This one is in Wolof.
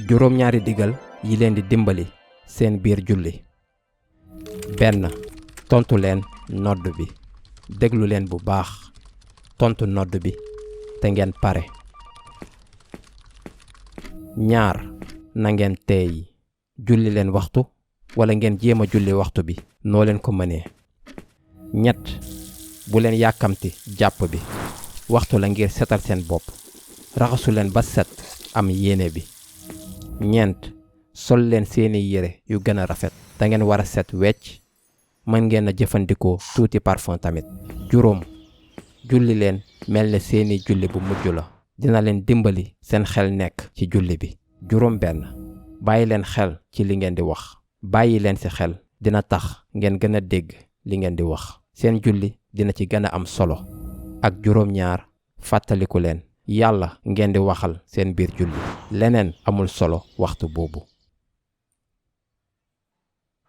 juróom ñaari digal yi leen di dimbali seen biir julli. 1. tontu leen nodd bi. déglu leen bu baax tontu nodd bi te ngeen pare. 2. na ngeen teey. julli leen waxtu wala ngeen jéem a julli waxtu bi noo leen ko mënee. 3. bu leen yàkkamti jàpp bi. waxtu la ngir setal seen bopp. raxasu leen ba set am yéene bi. 4. sol leen seeni yére yu gën a rafet. da ngeen war a set wecc. mën ngeen a jëfandikoo tuuti parfum tamit. 5. julli leen mel ne seeni julli bu mujj la. dina leen dimbali seen xel nekk ci julli bi. 6. bàyyi leen xel ci li ngeen di wax. bàyyi leen ci xel dina tax ngeen gën a dégg li ngeen di wax. seen julli dina ci gën a am solo. ak 7. fàttaliku leen yàlla ngeen di waxal seen biir julli. leneen amul solo waxtu boobu.